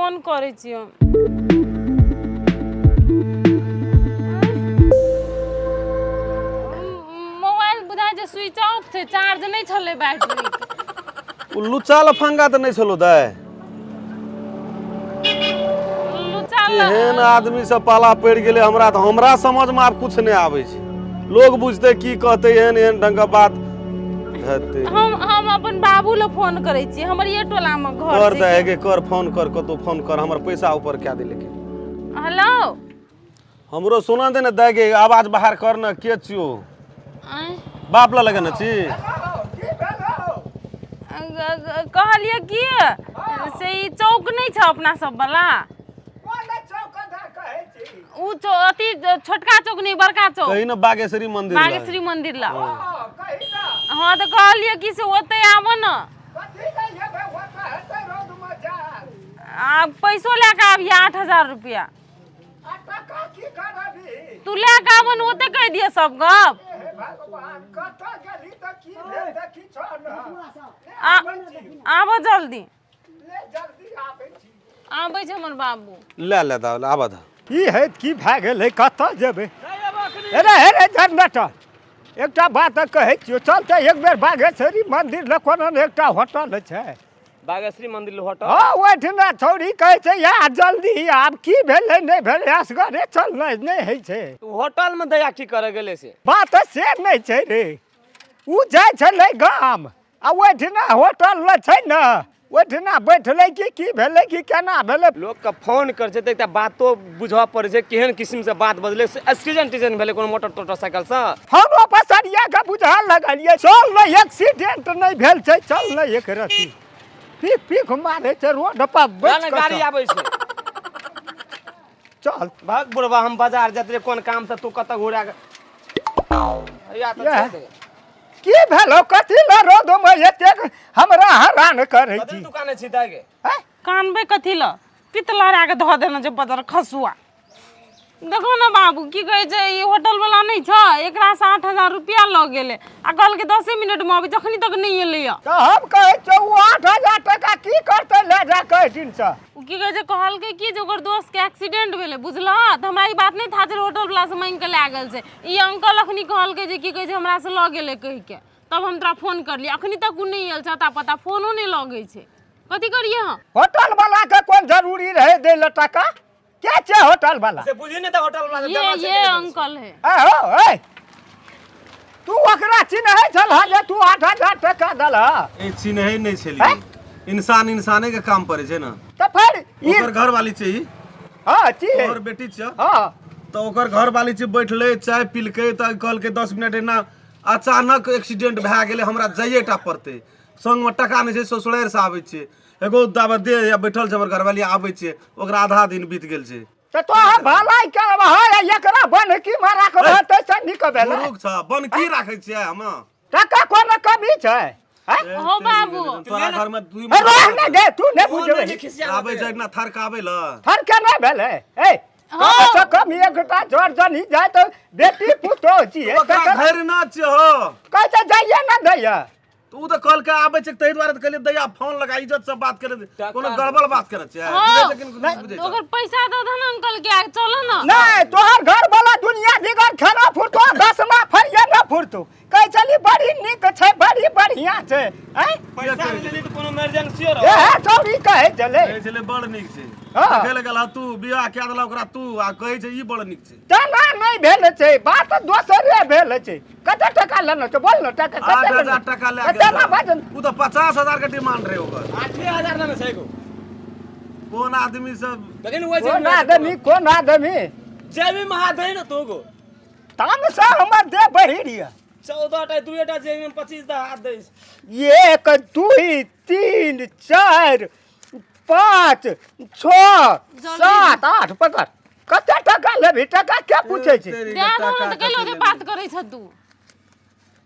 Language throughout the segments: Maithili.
फोन करै छी हम। मोबाइल बुझाइ छै स्विच ऑफ छै, चार्ज नहि छलै बैटरी। ओ लुच्चा लफंगा तऽ नहि छलो दाइ? लुच्चा एहन आदमी सब पाला पड़ि गेलै हमरा तऽ हमरा समझमे आब कुछ नहि आबै छै। लोग बुझतै की कहतै, एहन एहन ढंगके बात हेतै। हम अपन बाबू लए फोन करै छी, हमर ये टोला मे घर कर छै। दे हेगे, कर फोन, कर कतौ फोन कर, हमर पैसा ऊपर कए दे। लेकिन हेलो, हमरो सुना दे ने दाइ गे, आवाज बाहर कर ने, के छियो? आँय? बाप लऽ लगेने छी। कहलियै की से ई चौक नहि छै अपना सब वाला, उ चौ अथी छोटका चौक नहि, बड़का चौक। कही ने बागेश्वरी मंदिर लग। बागेश्वरी मंदिर लग। हाँ, तऽ कहलियै कि से ओतै आबऽ ने, आ पैसो लए कऽ आबियै, 8000 रुपया। तू लए कऽ आबऽ ने, ओतै कहि दिअ सब गप। आबऽ जल्दी, आबै छै हमर बाबू। ले ले दाल, आबऽ दा। की हैत, की भए गेलै, कतऽ जेबै? अरे हे रे जनरेटर, एकटा बात कहै छियौ, चल तऽ एक बेर बागेश्वरी मन्दिर लग कोनो ने एकटा होटल छै। बागेश्वरी मन्दिर होटल? हँ, ओहिठिना छौड़ी कहै छै या जल्दी आब। की भेलै नहि भेलै, असगरे चल नहि होइ छै। होटल मे दया की करे गेलै से? बात से नहि छै रे, ओ जाइ छलै गाम आ ओहिठिना होटल लग छै ने, ओहिठिना बैठलै कि की भेलै कि केना भेलै। लोकके फोन करै छै तऽ एकटा बातो बुझऽ पड़ै छै, केहन किसिमसँ बात बजलै से। एक्सीडेंट टीडेंट भेलै कोनो मोटर तोटर साइकिलसँ? हमरो पसरिया के बुझा लगलियै। चल ने, एक्सीडेंट नहि भेल छै, चल ने। एक रति पीक पीक मारै छै रोड पर जा बैठ ने कऽ गाड़ी चल। आबै छै। चल। भाग बुढ़बा, हम बाजार जाइत रहियै कोन काम से, तू कतऽ घुरा के या तऽ इएह। छोड़ि दे। की भेलो, कथी लए रौदमे एतेक हमरा हैरान करै कथी छी? दुकान छी दाइ गे? हैं? कानबै कथी लए, पित लहरा के धऽ देने छै बजर खसुआ। देखो ने बाबू, की कहै छै, ई होटल वाला नहि छै, एकरासँ 8000 रुपया लऽ गेलै आ कहलकै 10 मिनटमे अबै, जखनी तक नहि एलैया। तऽ हम कहै छियौ, ओ 8000 टाका की करतै लए जा कऽ एहिठिनसँ? ओ की कहै छै, कहलकै कि जे ओकर दोस्तके एक्सीडेंट भेलै, बुझलह? तऽ हमरा ई बात नहि था छै होटल वाला से मांगि कऽ लए गेल छै। ई अंकल अखनी कहलकै जे की कहै छै, हमरासँ लऽ गेलै कहिके, तब हम तोरा फोन करलियै। अखनी तक ओ नहि आयल छै, अता पता, फोनो नहि लगै छै। कथी करियै हम? होटल वाला के कोन जरूरी रहै दै लए टाका? के छै होटल वाला? से बुझी नहि तऽ होटल वाला ये जमा छै ये कि नहि? अंकल है। ए हो, ए तू ओकरा चिन्है छलह जे तू 8000 टाका देलह? ए, चिन्है नहि छलियै। इंसान इंसाने के काम पड़ै छै ने। तऽ फेर ई ओकर घर वाली छै ई। हँ छी। तोहर बेटी छै? हँ। तऽ ओकर घर वाली छै, बैठलै, चाय पीलकै, तऽ कहलकै 10 मिनट। एना अचानक एक्सीडेंट भए गेलै, हमरा जाइए टा पड़तै, संगमे टका नहि छै, ससुरारिसँ आबै छियै, एगो दाबा दे या बैठल छै हमर घरवाली, आबै छियै, ओकरा आधा दिन बीत गेल छै। तऽ तोहर भलाई करबह आ एकरा बन्हकी मे राखबह तै से नीक भेलै। मुरुख छ, बन की राखै छियै हम? टका कोनो कमी छै आँय? हो बाबू। तोरा घर में दुई ए, रह ने गे, तू नहि ओ नहि बुझबै। खिसिया। आबै छै ना थरकाबै ल। फर्क नहि भेलै। ए, कम से कम एकटा जर जनी जाय तऽ बेटी पुतोह छियै। ओकरा घर ना छियै हो। कहै छै जाइए ने दैया। तऽ ओ तऽ कहलकै आबै छै, ताहि दुआरे तऽ कहलियै दैया फोन लगा, इज्जत से बात करे, कोनो गड़बड़ बात करै छै? हँ। बुझै छै कि नहि बुझै छै? ओकर पैसा दऽ दह ने अंकल के, चलो ने। नहि, तोहर घर वाला दुनिया बिगड़ खेना फुरतो, दसमा फरिया न फुरतो, कहै छली बड़ी नीक छै, बड़ी बढ़िया छै। आँय? पैसा नहि लेली तऽ कोनो इमरजेंसियो रह। एहे छौड़ी कहै छलै। कहै छलै बड़ नीक छै। हँ। देखै लए गेल तू, बियाह कए देलक ओकरा तू, आ कहै छै ई बड़ नीक छै। तेना नहि भेल छै बात, दोसरे भेल छै। कते टका लेने छै, बोल ने, टका कते? 8000 टका लए कते गेल। ना बाजन। ओ तऽ 50,000 के डिमांड रहै ओकर। 8000 लेने छै एगो। कोन आदमी सब लेकिन ओहि कोन आदमी, कोन आदमी? जेबी महा दै ने तू गो। तामसा हमर दे बहिर यऽ। 14 टा दुएटा जेबी में 25 टा हाथ दै छै। 1, 2, 3, 4, 5, 6, 7, 8, पकड़। कते टका लेबही? टका के पूछै छै? तेरी दए के दहो ने टाका तऽ कैलो कथी जे बात करै छ तू?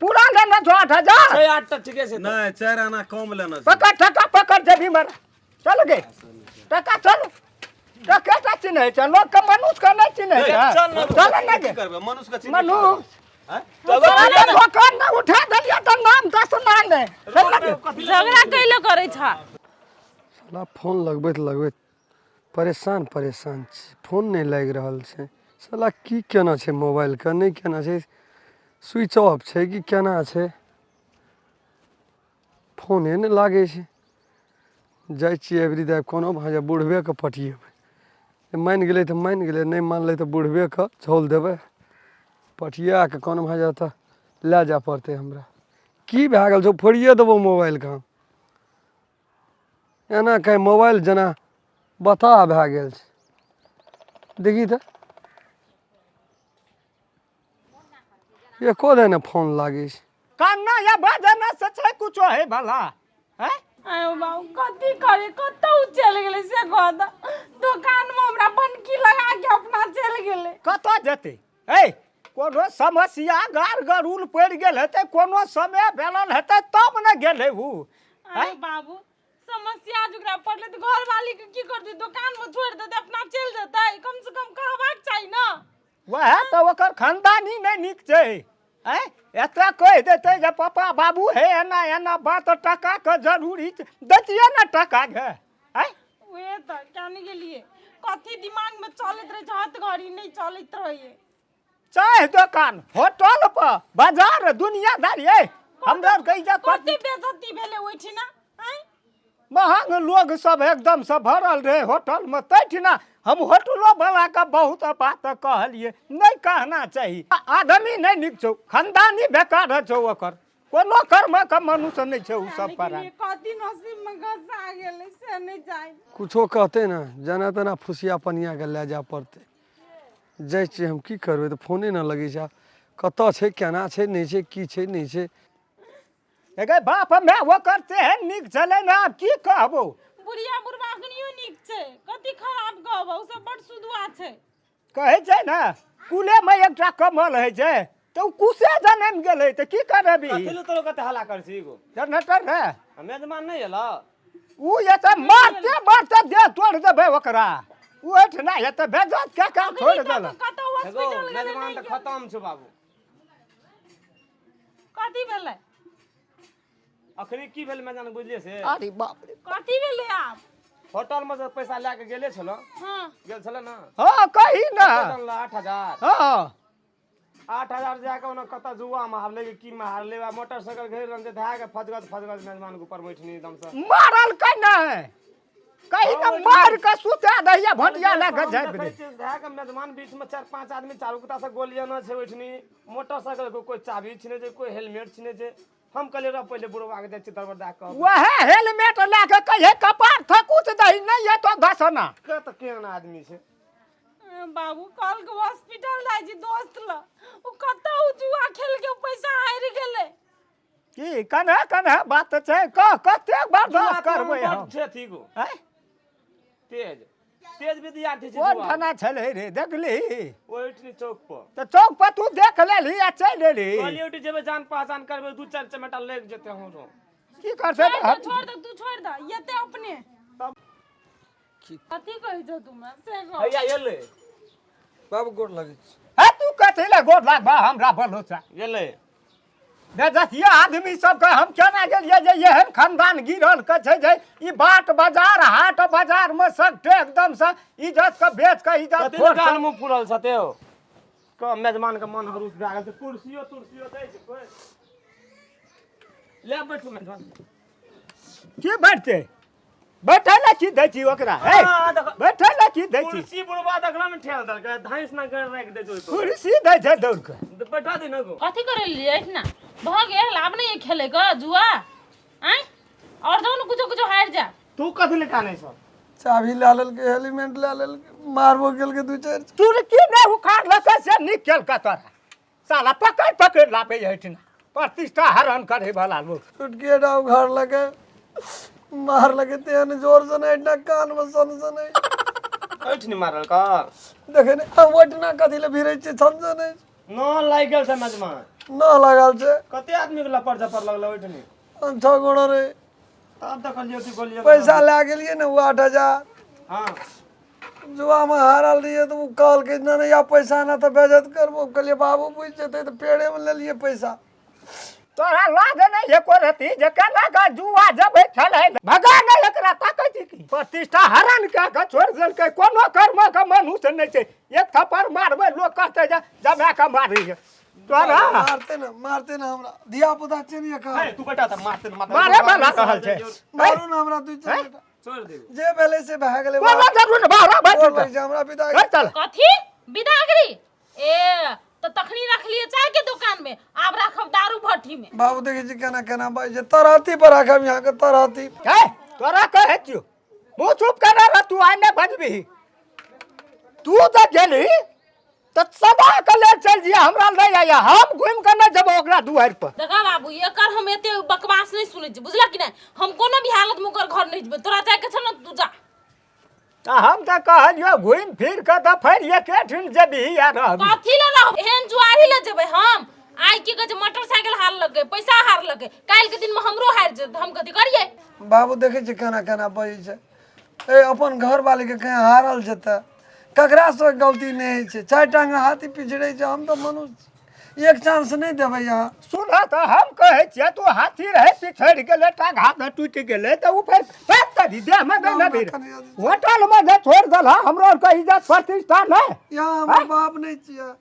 पूरा लेने छौ 8000? छै 8 टा, ठीके छै तऽ। नहि, 4 आना कम लेना छै। पकड़ टका, पकड़ जेबी मर। चल गे टका, चल। टके टा चिन्है छै लोक के, मनुष्य के नहि चिन्है छै। चल ने। चल ने की गे। करबै मनुष्य के चिन्ह? मनुष्य आँय? तोरा तऽ दोकान नहि उठा देलियै तऽ नाम दसना नहि। चल ने गे। झगड़ा कैलो करै छ? साला फोन लगबैत लगबैत परेशान परेशान छी, फोन नहि लागि रहल छै। साला की केना छै मोबाइलके, नहि केना छै, स्विच ऑफ छै कि केना छै, फोने नहि लागै छै। जाइ छियै अबरी दाइ कोनो भाँज बुढ़बेके पटिएबै, मानि गेलै तऽ मानि गेलै, नहि मानलै तऽ बुढ़बेके झोल देबै। पटिया कऽ कोनो भाँज तऽ लए जाय पड़तै हमरा। की भए गेल छौ, फोड़िए देबौ मोबाइलके हम। एना कहीं मोबाइल जेना बताह भए गेल छै। देखी तऽ एको दिन फोन लागै छै। कान्ना या बाजना से छै कुछो है भला हैं? आयो बाबू, कथी करे, कतौ चलि गेलै से कह दऽ। दोकानमे हमरा बनकी लगा के अपना चलि गेलै। कतऽ जेतै? ऐ कोनो समस्या गार गरुल पड़ि गेल हेतै, कोनो समय भेलल हेतै तब ने गेलै उ। अरे बाबू, समस्या जकरा पड़लै तऽ घरवाली के की करतै? दोकानमे छोड़ि देतै, अपना चलि जेतै? कम से कम कहबाक चाही ने। वएह तऽ ओकर खानदानी नहि नीक छै। आँय, एतऽ कहि देतै जे पापा बाबू हे एना एना बात, टाकाके जरूरी छै, दैतियै ने टाका गे। आँय, उहे तऽ क्या नहि गेलियै, कथी दिमागमे चलैत रहै छै, हथ घड़ी नहि चलैत रहैए। चाय दोकान, होटल पर, बाजार, दुनियादारी, ए हमरा आरके इज्जत कते बेइज्जती भेलै ओहिठिना। आँय, महग लोग सब एकदम से भरल रहे होटल में, तैठिना हम होटलो वाला के बहुत बात कहलिए, नहीं कहना चाही। आदमी नहीं नीक छौ, खानदानी बेकार छौ, ओकर कोनो कर्म के मनुष्य नहीं छै उ सब पर। कथी नसीब में घसा गेलै से नहि जानि। कुछो कहतै ने, जेना तेना फुसिया पनिया के लए जाय पड़तै। जाइ छियै हम, की करबै, तऽ फोने नहि लगै छै। कतऽ छै, केना छै, नहि छै, की छै, नहि छै। एगे बाप माय ओकर तेहन नीक छलै ने, आब की कहबो। बुढ़िया बुढ़बा अखनियो नीक छै, कथी खराब कहबो, ओ सब बड़ सुधुआ छै। कहै छै ने कुलेमे एकटा कमल होइ छै, तऽ ओ कुशे जनमि गेलै तऽ की करबी? कथी लए तोरो कते हल्ला करै छी गो? जनरेटर रे। आ मेजबान नहि एलौ? ओ एतऽ मारते मारते देह तोड़ देबै ओकरा। ओ एहिठिना एतऽ बेजत कए कऽ छोड़ि देलक। कतौ एगो हॉस्पिटल गेलै? मेजबान नहि तऽ गेलै। खतम छौ बाबू। कथी भेलै? अखनी की भेल मेजबान बुझलियै से? अरे बाप रे। कथी भेलै आब? होटल में से पैसा लए के गेले छलो। हाँ। गेल छलो ने? हँ, कही ने। कते देलक? 8,000। हँ। 8,000 जाके ओना कतऽ जुआ में हारले कि की में हारले, आ मोटरसाइकिल घेर रहल छै, धए के फजगज फजगज मेजबान के ऊपर बैठनी एकदम से मारल कै नहि, कही ने, मार के सुता दहिया, भटिया लए के झाँपि दे। धए के मेजबान बीच में 4-5 आदमी चारू कुता से गोलियाना छै बैठनी, मोटरसाइकिल के कोई चाबी छिने छै, कोई हेलमेट छिने छै। हम कहलियै रह, पहिले बुढ़वा के जाइ छियै दरबर दए कऽ। वएह हेलमेट लए के कहिए कपार थकुच दही, नहि एतो घसना। के तऽ केहन आदमी छै। बाबू, कल के हॉस्पिटल जाइ छी दोस्त ल, ओ कतौ जुआ खेल के पैसा हारि गेलै। की कन्हा कन्हा बात छै, कह कतेक बार जुआ दस करबै बड हम छै अथी गो। आँय? तेज तेज विद्यार्थी छै कोन जुआ। थाना छलै रे, देखली? ओहिठिनी चौक पर। तऽ चौक पर तू देख लेलही आ चलि एलही? कहलियै ओहिठी जेबै, जान पहचान करबै, 2-4 चमेटा लागि जेतै हमरो। की करतै? छोड़ दे, छोड़ दे, तू छोड़ दे, एते अपने कथी कहै छौ तू से कह। हैया एलै। बाबू, गोर लगै छी। हे, तू कथी लए गोर लागबा हमरा? बलोचा एलै। बेजतिया आदमी सबके हम केना गेलियै जे एहन खानदान गिरल के छै जे ई बाट बाजार हाट बाजार में सगठे एकदम से इज्जत के बेच के इज्जत कथी फोड़ लए गाल मुँह फूलल छ तेहो कह? मेजबान के मन हरूस भए गेल छै। कुर्सियो तुर्सियो दै छै कोइ? ले बैठू मेजबान। की बैठते? बैठे ला की दै छी ओकरा? हे, हाँ, देखो। बैठे ला की दै छी? कुर्सी बुढ़वा देखला ने, ठेल देलकै, धांसि ना कर राखि दै छै ओहि पर। कुर्सी दै छै दौड़ के। बैठा दे ने गो। कथी करे लिए एहिठिना भऽ गेल? आब नहि खेले के जुआ? आँय, और जाउ ने, कुछो कुछो हारि जा। तू कथी ले कानै छ? चाभी लए लेलकै, हेलमेट लए लेलकै, मारबो केलकै दू चारि। तुरकी नहि उखाड़लकै से नीक केलकै तोरा। साला पकड़ पकड़ लाबै एहिठिना प्रतिष्ठा हरण करे वाला लोग। टुटके डाव घर लगे मार लगे तेहन जोर से नहि, एहिठिना कान में सन सन। एहिठिनी मारल का? देखे ने, हम ओहिठिना कथी लए भिड़ै छियै, छन सन अछि। न लागि गेल छै मेजबान? न लागल छै। कते आदमी के लपड़ झपड़ लगल ओहिठिनी? 5-6 गोड़ा रहे। तब देखलियै कि गोलिये। पैसा लए गेलियै ने ओ 8,000। हाँ। जुआमे हारल रहियै तऽ ओ कहलकै नहि नहि, या पैसा ना तऽ बेजत करबो। कहलियै बाबू बुझि जेतै, तऽ पेड़ेमे लेलियै पैसा। तोरा लाज नहि एको रती जे केना कऽ जुआ जबै खेलै लए? भगा नहि एकरा, ताकै छी की? प्रतिष्ठा हरण कए कऽ छोड़ि देलकै। कोनो कर्मके मनुष्य नहि छै। एक थप्पड़ मारबै, लोक कहतै जे जमा कऽ मारैए तोरा। मारते ना, मारते ना हमरा। धिया पुता छै ने हे, तू बेटा तऽ मारते ने, मारते। मारे वाला रहल छै। मारू ना हमरा दू चारि बेटा। छोड़ देबे। जे भेलै से भए गेलै। कोनो जरूर नहि, बाहर गोर बैठ। लगै छै हमरा, विदा। चल। कथी विदागरी? ए तऽ तखनी रखलिए चाय के दुकान में, आब राखब दारू भट्ठी में। बाबू, देखै छी केना केना बाजै छै। तरहती पर राखब यहाँ के, तरहती। हे, तोरा कहै छियौ, मुँह चुप कर रह। तू आइ नहि बजबिही। तू तऽ गेलही तऽ सदा के लेल चलि जिया, हमरा नहि आइया। हम घुमि कऽ नहि जेबो ओकरा दुआरि पर। देखा बाबू, एकर हम एते बकवास नहीं सुनै छी, बुझला कि नहीं? हम कोनो भी हालत में ओकर घर नहीं जेबै। तोरा जाय के छौ ने, तू जा। तऽ हम तऽ कहलियौ, घुमि फिर कऽ तऽ फेर एकेठिन जेबही आ रहबही। कथी ले रहब? एहन जुआरी ले जेबै हम? आइ की कहै छै, मोटरसाइकिल हारलकै, पैसा हारलकै, काल्हि के दिन में हमरो हारि जेतै, हम कथी करियै? बाबू, देखै छी केना केना बजै छै। ए, अपन घर वाली के कहीं हारल जेतै? ककरासँ गलती नहि होइ छै? चारि टांग हाथी पिछड़ै छै, हम तऽ मनुष्य छी। एक चांस नहि देबै अहाँ? सुन तऽ, हम कहै छियै, तू हाथी रहै, पिछड़ि गेलै, टांग हाथ टूटि गेलै, तऽ ओ फेर फेर करी देहमे नहि ने भीड़। होटलमे जे छोड़ि देलह, हमरो आरके इज्जत प्रतिष्ठा नहि? यहाँ हमर बाप नहि छियै?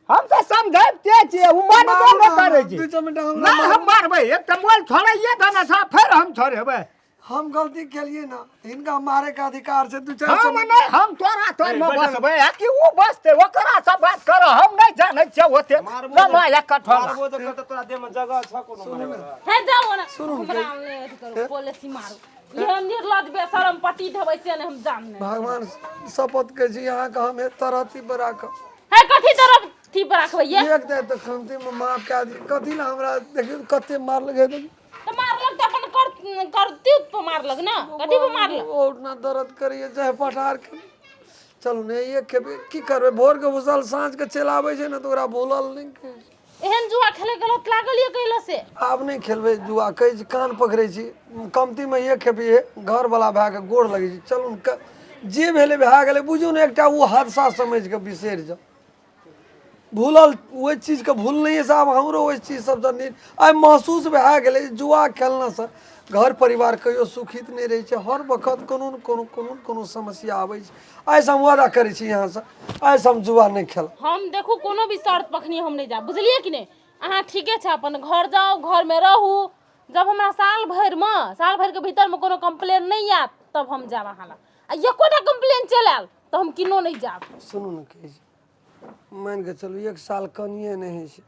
हम तऽ समझाबिते छियै, ओ मानबो मारू नहि ना करै हमरा, छै। दू चारि मिनट हमरा नहि, हम मारबै। एक तऽ मोल छोड़ैये देने छै, फेर हम छोड़ेबै? हम गलती केलियै ने, हिनका मारे के अधिकार छै? दू चारि हम सौ। नहि, हम तोरा तोरमे बसबै आ कि ओ बसतै, ओकरा से बात कर। हम नहि जानै छियै ओते लमा कठोर। मारबो तऽ करतै, तोरा देह में जगह छ कोनो मारे वाला? हे, जाओ ने। हमरा नहि अथी करू, पॉलिसी मारू। एहन निर्लज बेशरम पति देबै से नहि हम जानने। भगवान शपथ के छी अहाँके, हम तरहती पर राखब। हे, कथी तरफ थी पर राखबै ये? एक दे तऽ कमती में माफ कए दी। कथी लए हमरा देखियौ कते मारलकै देखियौ। तऽ मारलक तऽ अपन कर करती पर मारलक ने, कथी पर मारलक? और ना दर्द करैए चाहे पठार के। चलू ने, एक खेबै। की करबै, भोरके भूसल साँझके चलि आबै छै ने, तऽ ओकरा भूलल नहि कहै छै। एहन जुआ खेले गलत लागल ये कैला से? आब नहि खेलबै जुआ, कहै छी, कान पकड़ै छी। कमतीमे एक खेपी घरवला भए कऽ गोर लगै छी। चलू ने, जे भेलै भए गेलै। बुझू ने, एकटा ओ हादसा समझि कऽ बिसरि जाउ। भूलल ओहि चीजके भूलनैएसँ आब हमरो ओहि चीज सबसँ नहि। आइ महसूस भए गेलै जे जुआ खेललासँ घर परिवार कहियो सुखित नहि रहै छै। हर वक्त कोनो ने कोनो, कोनो ने कोनो समस्या आबै छै। आइसँ हम वादा करै छी यहाँसँ, आइसँ हम जुआ नहि खेलब। हम देखू, कोनो भी शर्त पखनी हम नहि जायब, बुझलियै कि नहि अहाँ? ठीके छै, अपन घर जाउ, घरमे रहू। जब हमरा साल भरिमे, साल भरिके भीतरमे कोनो कम्प्लेन नहि आयत, तब हम जायब अहाँ लग। आ एकोटा कम्प्लेन चलि आयल तऽ हम किनो नहि जायब। सुनू ने, कहै छी, मानि कऽ चलू एक साल कनिए नहि होइ छै।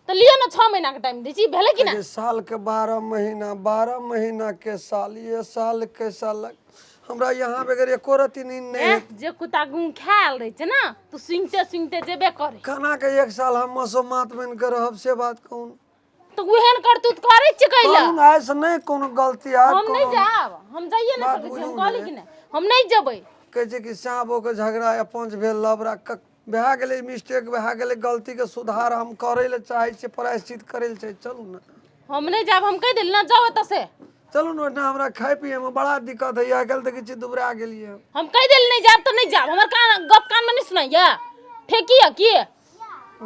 तऽ लिअ ने, 6 महीनाके टाइम दै छी, भेलै कि नहि? जे सालके 12 महीना, 12 महीनाके साल, ये साल के साल हमरा यहाँ बगैर एको रत्ती नींद नहि। एह, जे कुत्ता गुँ खायल रहै छै ने, तऽ सुनिते सुनिते जेबे करे। केना के एक साल हम मसोमात बनि कऽ रहब, से बात कहू। तऽ ओहन करतूत करै छियै कैला? कहू ने, आइसँ नहि कोनो गलती हैत। हम नहि कोनो जायब, हम जाइए नहि बात सकै छी। हम बुझू कहली ने। कि नहि, हम नहि जेबै। कहै छै कि साँपोके झगड़ा या पंच भेल लबड़ा। भए गेलै, मिस्टेक भए गेलै। गलतीके सुधार हम करै लए चाहै छियै, प्रायश्चित करै लए चाहै। चलू ने। हम नहि जायब, हम कहि देली ने, जाउ एतऽ से। चलू ने, ओहिठाम हमरा खाय पियैमे बड़ा दिक्कत होइए। आइ काल्हि देखै छियै, दुबरा गेलियै। हम कहि देली, नहि जायब तऽ नहि जायब। हमर कान गप कानमे नहि सुनाइए? ठेकी यऽ की?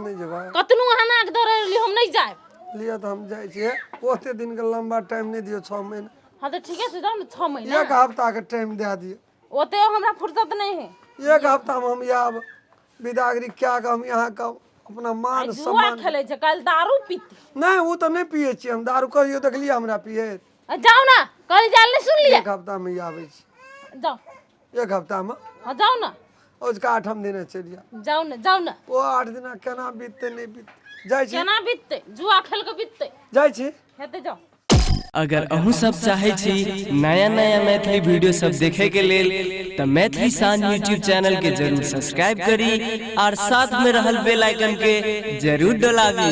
नहि जेबै? कतनो अहाँ नाक धरली, हम नहि जायब। लिअ तऽ हम जाइ छियै। ओते दिनके लम्बा टाइम नहि दियौ, 6 महीना। हँ, तऽ ठीके छै, जाउ ने, 6 महीना। एक हफ्ताके टाइम दए दियौ। ओते हमरा फुर्सत नहि है। एक हफ्तामे हम आयब, विदागरी कए कऽ हम अहाँके अपना मान आइ जुआ सम्मान। खेलै छै, काल्हि दारू पीते। नहि, ओ तऽ नहि पियै छियै हम दारू। कहियो देखलियै हमरा पियैत? आ जाउ ने, कहली जायल नहि सुनलियै? एक हफ्तामे आबै छी। जाउ। एक हफ्तामे। हँ, जाउ ने। अजुका आठम दिना चलि आयब। जाउ ने, जाउ ने। ओ 8 दिना केना बीततै, नहि बीततै? जाइ छी। केना बीततै? जुआ खेल कऽ बीततै। जाइ छी। हेतै, जाउ। अगर अहूँ सब चाहै छी नया नया मैथिली वीडियो सब देखे के लेल, तऽ मैथिली शान यूट्यूब चैनल के जरूर सब्सक्राइब करी और साथ में रहल बेल आइकन के जरूर डोलाबी।